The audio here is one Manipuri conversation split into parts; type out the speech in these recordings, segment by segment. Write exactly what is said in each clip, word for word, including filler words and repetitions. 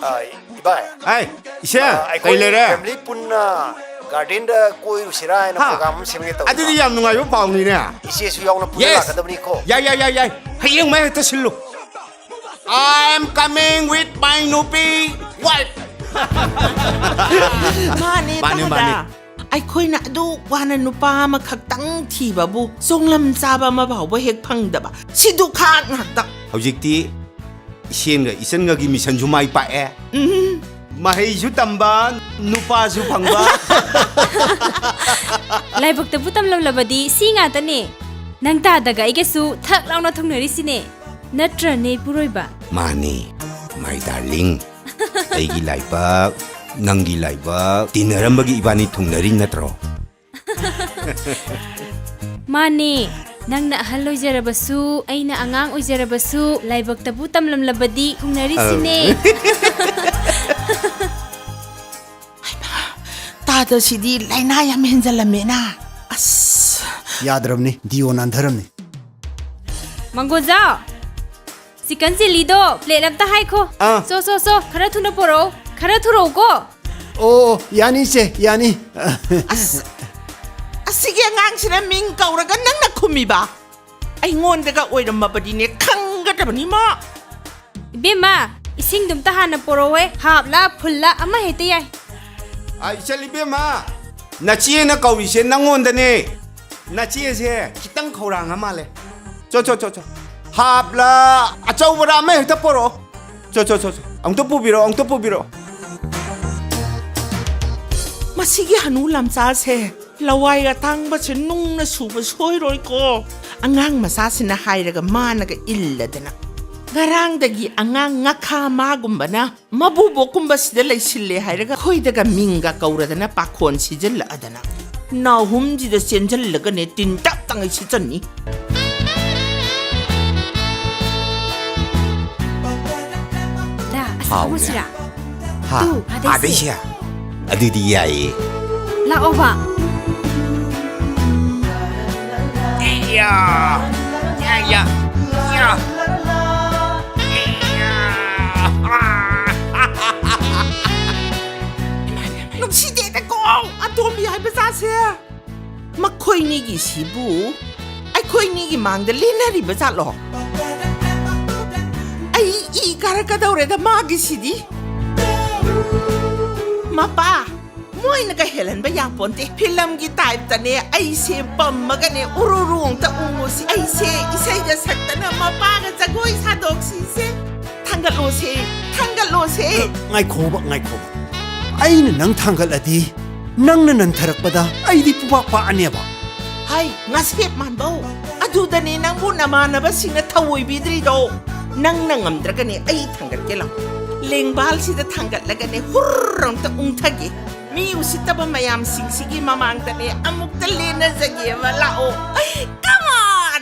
ꯑ, ꯏꯕꯥꯏ, ꯑꯩ, ꯏꯆꯦ, ꯑ, ꯀꯩ ꯑꯩꯈꯣꯏ ꯂꯩꯔꯦ? ꯐꯦꯃꯤꯂꯤ ꯄꯨꯟꯅ ꯒꯥꯔꯗꯦꯟꯗ ꯀꯣꯏꯔꯨꯁꯤꯔꯥ ꯍꯥꯏꯅ ꯍꯥ? ꯄ꯭ꯔꯣꯒ꯭ꯔꯥꯝ ꯑꯃ ꯁꯦꯝꯒꯦ ꯇꯧꯕ꯫ ꯑꯗꯨꯗꯤ ꯌꯥꯝ ꯅꯨꯡꯉꯥꯏꯕ ꯄꯥꯎꯅꯤꯅꯦ꯫ ꯏꯆꯦꯁꯨ ꯌꯥꯎꯅ ꯄꯨꯟꯅ Yes. ꯂꯥꯛꯀꯗꯕꯅꯤꯀꯣ꯫ ꯌꯥꯏ, ꯌꯥꯏ, ꯌꯥꯏ, ꯌꯥꯏ, ꯍꯌꯦꯡꯃꯛ ꯍꯦꯛꯇ ꯁꯤꯜꯂꯨ꯫ I am coming with my ꯅꯨꯄꯤ wife. ꯃꯥꯅꯦ ꯃꯥꯅꯦ, ꯇꯥꯗ꯫ ꯃꯥꯅꯦ꯫ ꯑꯩꯈꯣꯏꯅ ꯑꯗꯨ ꯋꯥꯅ ꯅꯨꯄꯥ ꯑꯃꯈꯛꯇꯪ ꯊꯤꯕꯕꯨ ꯆꯣꯡꯂꯝ ꯆꯥꯕ ꯑꯃ ꯐꯥꯎꯕ ꯍꯦꯛ ꯐꯪꯗꯕ, ꯁꯤꯗꯨ ꯈꯥꯛ ꯉꯥꯛꯇ꯫ ꯍꯧꯖꯤꯛꯇꯤ ꯏꯆꯦꯟꯒ ꯏꯆꯟꯒꯒꯤ ꯃꯤꯁꯟꯁꯨ ꯃꯥꯏ ꯄꯥꯛꯑꯦ꯫ ꯃꯍꯩꯁꯨ ꯇꯝꯕ, ꯅꯨꯄꯥꯁꯨ ꯐꯪꯕ꯫ ꯂꯥꯏꯕꯛꯇꯕꯨ ꯇꯝꯂꯝꯂꯕꯗꯤ ꯁꯤ ꯉꯥꯛꯇꯅꯦ꯫ ꯅꯪ ꯇꯥꯗꯒ ꯑꯩꯒꯁꯨ ꯊꯛ ꯂꯥꯎꯅ ꯊꯨꯡꯅꯔꯤꯁꯤꯅꯦ꯫ ꯅꯠꯇ꯭ꯔꯅꯦ, ꯏꯄꯨꯔꯣꯏꯕ? ꯃꯥꯅꯤ, my darling꯫ ꯑꯩꯒꯤ ꯂꯥꯏꯕꯛ, ꯅꯪꯒꯤ ꯂꯥꯏꯕꯛ ꯇꯤꯟꯅꯔꯝꯕꯒꯤ ꯏꯕꯥꯅꯤ ꯊꯨꯡꯅꯔꯤ ꯅꯠꯇ꯭ꯔꯣ? ꯃꯥꯅꯦ, ꯅꯪꯅ ꯑꯍꯜ ꯑꯣꯏꯖꯔꯕꯁꯨ, ꯑꯩꯅ ꯑꯉꯥꯡ ꯑꯣꯏꯖꯔꯕꯁꯨ, ꯂꯥꯏꯕꯛꯇꯕꯨ ꯇꯝꯂꯝꯂꯕꯗꯤ ꯊꯨꯡꯅꯔꯤꯁꯤꯅꯦ꯫ ꯇꯥꯗ, ꯁꯤꯗꯤ ꯂꯥꯏꯅꯥ ꯌꯥꯝ ꯍꯦꯟꯖꯜꯂꯝꯃꯦꯅ꯫ ꯑꯁ꯫ ꯌꯥꯗ꯭ꯔꯕꯅꯤ, ꯗꯤꯑꯣ ꯅꯥꯟꯊꯔꯝꯅꯤ꯫ ꯃꯪꯒꯣꯟꯖꯥꯎ, ꯆꯤꯀꯟ ꯆꯤꯂꯤꯗꯣ ꯄ꯭ꯂꯦꯠ ꯑꯝꯇ ꯍꯥꯏꯈꯣ꯫ ꯑꯥ꯫ ꯆꯣ, ꯆꯣ, ꯆꯣ, ꯈꯔ ꯊꯨꯅ ꯄꯣꯔꯛꯑꯣ, ꯈꯔ ꯊꯨꯔꯛꯎꯀꯣ꯫ ꯑꯣ, ꯌꯥꯅꯤ ꯏꯆꯦ, ꯌꯥꯅꯤ꯫ ꯑꯁ, ꯑꯁꯤꯒꯤ ꯑꯉꯥꯡꯁꯤꯅ ꯃꯤꯡ ꯀꯧꯔꯒ ꯅꯪꯅ ꯈꯨꯝꯃꯤꯕ? ꯑꯩꯉꯣꯟꯗꯒ ꯑꯣꯏꯔꯝꯃꯕꯗꯤꯅꯦ ꯈꯪꯒꯗꯕꯅꯤ ꯃꯥ꯫ ꯏꯕꯦꯝꯃ, ꯏꯁꯤꯡꯗꯨꯝꯇ ꯍꯥꯟꯅ ꯄꯣꯔꯛꯑꯣꯍꯦ, ꯍꯥꯞꯂ ꯐꯨꯜꯂ ꯑꯃ ꯍꯦꯛꯇ ꯌꯥꯏ꯫ ꯑ, ꯏꯆꯜ ꯏꯕꯦꯝꯃ, ꯅꯆꯦꯅ ꯀꯧꯔꯤꯁꯦ ꯅꯪꯉꯣꯟꯗꯅꯦ꯫ ꯅꯆꯦꯁꯦ ꯈꯤꯇꯪ ꯈꯧꯔꯥꯡꯉ ꯃꯥꯜꯂꯦ꯫ ꯆꯣ, ꯆꯣ, ꯆꯣ, ꯆꯣ꯫ ꯍꯥꯞꯂ ꯑꯆꯧꯕꯔ ꯑꯃ ꯍꯦꯛꯇ ꯄꯣꯔꯛꯑꯣ꯫ ꯆꯣ, ꯆꯣ, ꯆꯣ, ꯆꯣ꯫ ꯑꯃꯨꯛꯇ ꯄꯨꯕꯤꯔꯛꯑꯣ, ꯑꯃꯨꯛꯇ ꯄꯨꯕꯤꯔꯛꯑꯣ꯫ ꯃꯁꯤꯒꯤ ꯍꯅꯨ ꯂꯝꯆꯥꯁꯦ ꯂꯋꯥꯏ ꯑꯇꯥꯡꯕꯁꯦ ꯅꯨꯡꯅ ꯁꯨꯕ ꯁꯣꯏꯔꯣꯏꯀꯣ꯫ ꯑꯉꯥꯡ ꯃꯆꯥꯁꯤꯅ ꯍꯥꯏꯔꯒ ꯃꯥꯅꯒ ꯏꯜꯂꯗꯅ꯫ ꯉꯔꯥꯡꯗꯒꯤ ꯑꯉꯥꯡ ꯉꯥꯈꯥ ꯃꯥꯒꯨꯝꯕꯅ ꯃꯕꯨꯕꯣꯛꯀꯨꯝꯕꯁꯤꯗ ꯂꯩꯁꯤꯜꯂꯦ ꯍꯥꯏꯔꯒ ꯑꯩꯈꯣꯏꯗꯒ ꯃꯤꯡꯒ ꯀꯧꯔꯗꯅ ꯄꯥꯈꯣꯟ ꯁꯤꯖꯤꯜꯂꯛꯑꯗꯅ꯫ ꯅꯥꯍꯨꯝꯁꯤꯗ ꯆꯦꯟꯁꯤꯜꯂꯒꯅꯦ ꯇꯤꯟ ꯇꯛ ꯇꯉꯩ ꯁꯤꯠꯆꯟꯅꯤ꯫ ꯗꯥ, ꯑꯁ, ꯍꯥꯎꯅꯦ꯫ ꯈꯪꯉꯨꯁꯤꯔꯥ? ꯍꯥ, ꯇꯨ, ꯑꯥꯗꯩꯁꯦ꯫ ꯑꯥꯗꯩꯁꯦ? ꯑꯗꯨꯗꯤ ꯌꯥꯏꯌꯦ꯫ ꯂꯥꯛꯑꯣꯕ꯫ ꯏꯌꯥ! ꯏꯌꯥ! ꯏꯌꯥ! ꯏꯌꯥ! ꯇꯣꯝꯕꯤ ꯍꯥꯏꯕ ꯖꯥꯠꯁꯦ ꯃꯈꯣꯏꯅꯤꯒꯤꯁꯤꯕꯨ ꯑꯩꯈꯣꯏꯅꯤꯒꯤ ꯃꯥꯡꯗ ꯂꯦꯟꯅꯔꯤꯕ ꯖꯥꯠꯂꯣ? ꯑꯩ ꯏ ꯀꯥꯔꯛꯀꯗꯧꯔꯦꯗ ꯃꯥꯒꯤꯁꯤꯗꯤ꯫ ꯃꯄꯥ, ꯃꯣꯏꯅꯒ ꯍꯦꯜꯍꯟꯕ ꯌꯥꯄꯣꯟꯇꯦ꯫ ꯐꯤꯂꯝꯒꯤ ꯇꯥꯏꯞꯇꯅꯦ ꯑꯩꯁꯦ ꯄꯝꯃꯒꯅꯦ ꯎꯔꯨꯔꯨ ꯑꯝꯇ ꯎꯪꯉꯨꯁꯤ꯫ ꯑꯩꯁꯦ ꯏꯁꯩꯒ ꯁꯛꯇꯅ ꯃꯄꯥꯒ ꯖꯒꯣꯏ ꯁꯥꯗꯣꯛꯁꯤꯁꯦ꯫ ꯊꯥꯡꯒꯠꯂꯣꯁꯦ, ꯊꯥꯡꯒꯠꯂꯣꯁꯦ꯫ ꯉꯥꯏꯈꯣꯕ, ꯉꯥꯏꯈꯣꯕ꯫ ꯑꯩꯅ ꯅꯪ ꯊꯥꯡꯒꯠꯂꯗꯤ ꯅꯪꯅ ꯅꯟꯊꯔꯛꯄꯗ ꯑꯩꯗꯤ ꯄꯨꯕꯥꯛ ꯄꯥꯛꯑꯅꯦꯕ꯫ ꯍꯥꯏ, ꯉꯥꯁꯦꯞ ꯃꯥꯟꯕꯧ꯫ ꯑꯗꯨꯗꯅꯦ ꯅꯪꯕꯨ ꯅꯃꯥꯟꯅꯕꯁꯤꯡꯅ ꯊꯧꯑꯣꯏꯕꯤꯗ꯭ꯔꯤꯗꯣ꯫ ꯅꯪꯅ ꯉꯝꯗ꯭ꯔꯒꯅꯦ ꯑꯩ ꯊꯥꯡꯒꯠꯀꯦ ꯂꯥꯎ꯫ ꯂꯦꯡꯕꯥꯜꯁꯤꯗ ꯊꯥꯡꯒꯠꯂꯒꯅꯦ ꯍꯨꯔ ꯑꯝꯇ ꯎꯪꯊꯒꯦ꯫ ꯃꯤ ꯎꯁꯤꯠꯇꯕ ꯃꯌꯥꯝꯁꯤꯡꯁꯤꯒꯤ ꯃꯃꯥꯡꯗꯅꯦ ꯑꯃꯨꯛꯇ ꯂꯦꯟꯅꯖꯒꯦꯕ ꯂꯥꯛꯑꯣ꯫ Come on!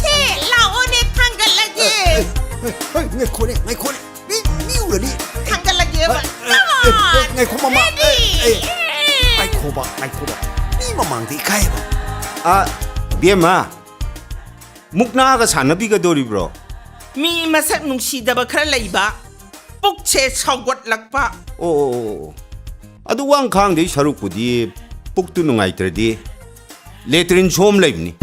ꯁꯦ, ꯂꯥꯛꯑꯣꯅꯦ, ꯊꯥꯡꯒꯠꯂꯒꯦ꯫ ꯍꯦ, ꯍꯦ, ꯍꯦ, ꯉꯥꯏꯈꯣꯅꯦ, ꯉꯥꯏꯈꯣꯅꯦ꯫ ꯃꯤ, ꯃꯤ ꯎꯔꯅꯤ꯫ ꯊꯥꯡꯒꯠꯂꯒꯦꯕ꯫ ꯑꯦ, ꯑꯦ, ꯑꯦ, ꯉꯥꯏꯈꯣ, ꯃꯃꯥ꯫ ꯑꯦ, ꯑꯦ, ꯉꯥꯏꯈꯣꯕ, ꯉꯥꯏꯈꯣꯕ꯫ ꯃꯤ ꯃꯃꯥꯡꯗ ꯏꯀꯥꯏꯕ꯫ ꯑ, ꯕꯦꯝꯃ, ꯃꯨꯛꯅꯥꯒ ꯁꯥꯟꯅꯕꯤꯒꯗꯣꯔꯤꯕ꯭ꯔꯣ? ꯃꯤ ꯃꯁꯛ ꯅꯨꯡꯁꯤꯗꯕ ꯈꯔ ꯂꯩꯕ, ꯄꯨꯛꯁꯦ ꯁꯥꯎꯒꯠꯂꯛꯄ꯫ ꯑꯣ, ꯑꯣ, ꯑꯣ, ꯑꯣ꯫ ꯑꯗꯨ ꯋꯥꯡꯈꯥꯡꯗꯩ ꯁꯔꯨꯛꯄꯨꯗꯤ ꯄꯨꯛꯇꯨ ꯅꯨꯡꯉꯥꯏꯇ꯭ꯔꯗꯤ ꯂꯦꯇ꯭ꯔꯤꯟ ꯁꯣꯝ ꯂꯩꯕꯅꯤ꯫